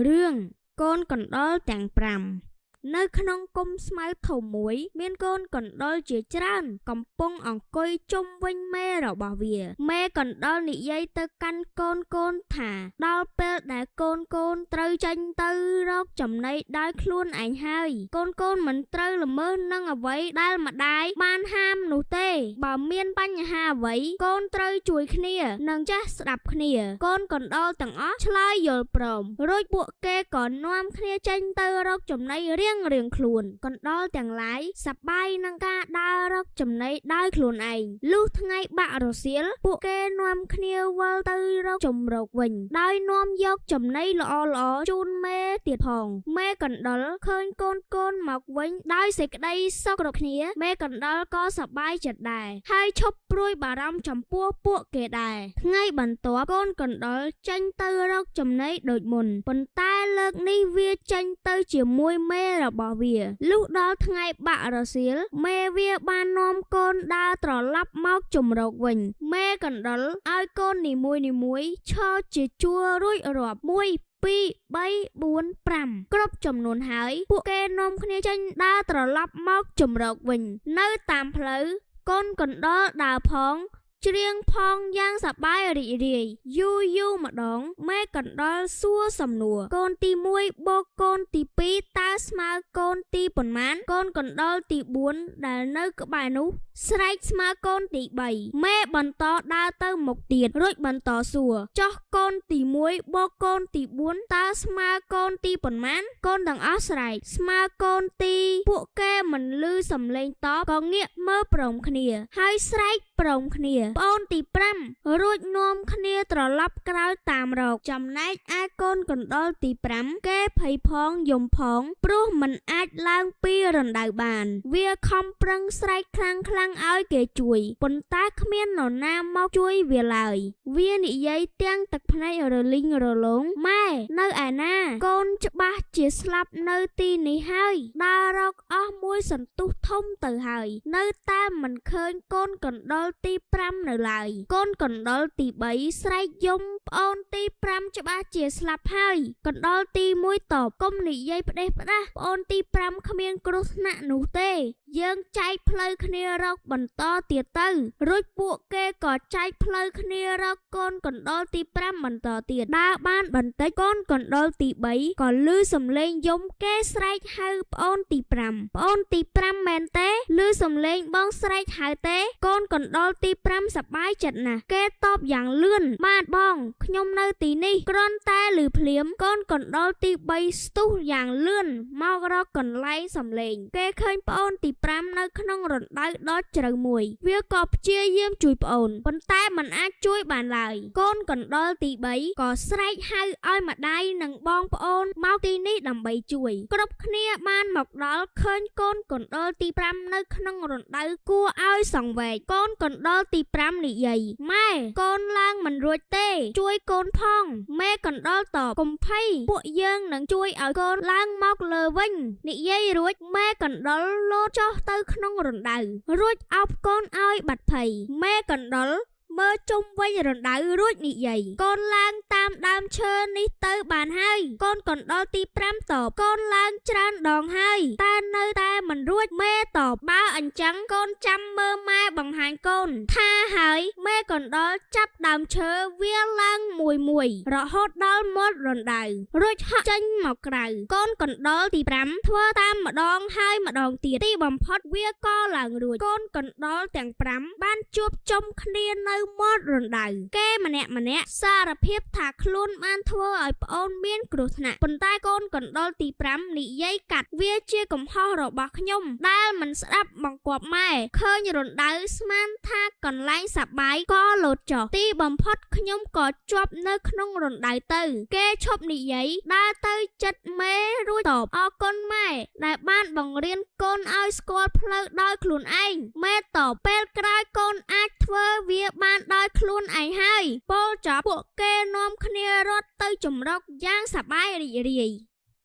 រឿងកូនកណ្ដុរទាំង5នៅក្នុងគុម្ពស្មៅធំមួយ មានកូនកណ្ដុរជាច្រើនកំពុងអង្គុយជុំវិញមេរបស់វា មេកណ្ដុរនិយាយទៅកាន់កូនៗថា ដល់ពេលដែលកូនៗត្រូវចេញទៅរកចំណីដោយខ្លួនឯងហើយ កូនៗមិនត្រូវល្មើសនឹងអ្វីដែលម្ដាយបានហាមនោះទេ បើមានបញ្ហាអ្វី កូនត្រូវជួយគ្នា និងចេះស្ដាប់គ្នា កូនកណ្ដុរទាំងអស់ឆ្លើយយល់ព្រម រួចពួកគេក៏នាំគ្នាចេញទៅរកចំណីរៀងៗខ្លួន កណ្ដុរទាំងឡាយសប្បាយនឹងការដើររកចំណីដោយខ្លួនឯង លុះថ្ងៃបាក់រសៀល ពួកគេនាំគ្នាវិលទៅរកជម្រកវិញ ដោយនាំយកចំណីល្អៗជូនមេទៀតផង មេកណ្ដុរឃើញកូនៗមកវិញដោយសេចក្តីសុខគ្រប់គ្នា មេកណ្ដុរក៏សប្បាយចិត្តដែរ ហើយឈប់ព្រួយបារម្ភចំពោះពួកគេដែរ ថ្ងៃបន្ទាប់កូនកណ្ដុរចេញទៅរកចំណីដូចមុន ប៉ុន្តែលើកនេះវាចេញទៅជាមួយមេរបស់វា លុះដល់ថ្ងៃបាក់រសៀល មេវាបាននាំកូនដើរត្រឡប់មកជម្រកវិញ មេកណ្ដុរឲ្យកូននីមួយៗឈរជាជួររួចរាប់ ១ ២ ៣ ៤ ៥ គ្រប់ចំនួនហើយ ពួកគេនាំគ្នាចេញដើរត្រឡប់មកជម្រកវិញ នៅតាមផ្លូវ កូនកណ្ដុរដើរផង ច្រៀងផងយ៉ាងសប្បាយរីករាយ យូរៗម្ដង មេកណ្ដុរសួរសំណួរ កូនទី១បូកកូនទី២តើស្មើកូនទីប៉ុន្មាន កូនកណ្ដុរទី៤ដែលនៅក្បែរនោះស្រែកស្មើកូនទី៣ មេបន្តដើរទៅមុខទៀត រួចបន្តសួរ ចុះកូនទី១បូកកូនទី៤តើស្មើកូនទីប៉ុន្មាន កូនទាំងអស់ស្រែក ស្មើកូនទី ពួកគេមិនឮសំឡេងតបក៏ងាកមើលព្រមគ្នា ហើយស្រែកព្រមគ្នា ប្អូនទី៥ រួចនាំគ្នាត្រឡប់ក្រោយតាមរក ចំណែកឯកូនកណ្ដុរទី៥ គេភ័យផងយំផង ព្រោះមិនអាចឡើងពីរណ្ដៅបាន វាខំប្រឹងស្រែកខ្លាំងៗឲ្យគេជួយ ប៉ុន្តែគ្មាននរណាមកជួយវាឡើយ វានិយាយទាំងទឹកភ្នែករលីងរលោង ម៉ែនៅឯណា កូនច្បាស់ជាស្លាប់នៅទីនេះហើយ ដើររកអស់មួយសន្ទុះធំទៅហើយ នៅតែមិនឃើញកូនកណ្ដុរទី៥នៅឡើយ កូនកណ្ដុរទី៣ស្រែកយំ ប្អូនទី៥ច្បាស់ជាស្លាប់ហើយ កណ្ដុរទី១តប កុំនិយាយផ្ដេសផ្ដាស ប្អូនទី៥គ្មានគ្រោះថ្នាក់នោះទេ យើងចែកផ្លូវគ្នារកបន្តទៀតទៅ រួចពួកគេក៏ចែកផ្លូវគ្នារកកូនកណ្ដុរទី៥បន្តទៀត ដើរបានបន្តិចកូនកណ្ដុរទី៣ក៏ឮសំឡេងយំគេស្រែកហៅប្អូនទី៥ ប្អូនទី៥មែនទេ ឮសំឡេងបងស្រែកហៅទេ កូនកណ្ដុរទី៥សប្បាយចិត្តណាស់ គេតបយ៉ាងលឿន បាទបង ខ្ញុំនៅទីនេះ គ្រាន់តែឮភ្លាម កូនកណ្ដុរទី៣ស្ទុះយ៉ាងលឿនមករកកន្លែងសំឡេង គេឃើញប្អូនទី៥នៅក្នុងរណ្ដៅដ៏ជ្រៅមួយ វាក៏ព្យាយាមជួយប្អូន ប៉ុន្តែមិនអាចជួយបានឡើយ កូនកណ្ដុរទី៣ក៏ស្រែកហៅឲ្យម្ដាយនិងបងប្អូនមកទីនេះដើម្បីជួយ គ្រប់គ្នាបានមកដល់ឃើញកូនកណ្ដុរទី៥នៅក្នុងរណ្ដៅគួរឲ្យសង្វេគ កូនកណ្ដុរទី៥និយាយ ម៉ែកូនឡើងមិនរួចទេ ជួយកូនផង មេកណ្ដុរតប កុំភ័យ ពួកយើងនឹងជួយឲ្យកូនឡើងមកលើវិញ និយាយរួចមេកណ្ដុរលោតចុះទៅក្នុងរណ្ដៅ រួចឱបកូនឲ្យបាត់ភ័យ មេកណ្ដុរមើលជុំវិញរណ្ដៅរួចនិយាយ កូនឡើងតាមដើមឈើនេះទៅបានហើយ កូនកណ្ដុរទី៥តប កូនឡើងច្រើនដងហើយ តែនៅតែមិនរួច មេតប បើអញ្ចឹងកូនចាំមើលម៉ែបង្ហាញកូន ថាហើយមេកណ្ដុរចាប់ដើមឈើវាឡើងមួយៗរហូតដល់មាត់រណ្ដៅ រួចហក់ចេញមកក្រៅ កូនកណ្ដុរទី៥ធ្វើតាមម្ដងហើយម្ដងទៀត ទីបំផុតវាក៏ឡើងរួច កូនកណ្ដុរទាំង៥បានជួបជុំគ្នានៅមាត់រណ្ដៅ គេម្នាក់ៗសារភាពថាខ្លួនបានធ្វើឲ្យប្អូនមានគ្រោះថ្នាក់ ប៉ុន្តែកូនកណ្ដុរទី៥និយាយកាត់ វាជាកំហុសរបស់ខ្ញុំដែលមិនស្ដាប់បង្គាប់ម៉ែ ឃើញរណ្ដៅស្មានថាកន្លែងសប្បាយក៏លោតចុះ ទីបំផុតខ្ញុំក៏ជាប់នៅក្នុងរណ្ដៅទៅ គេឈប់និយាយដើរទៅចិត្តមេរួចតប អរគុណម៉ែដែលបានបង្រៀនកូនឲ្យស្គាល់ផ្លូវដោយខ្លួនឯង មេតប ពេលក្រោយកូនអាចធ្វើវាបានដោយខ្លួនឯងហើយ ពោលចប់ពួកគេនាំគ្នារត់ទៅជម្រកយ៉ាងសប្បាយរីករាយ។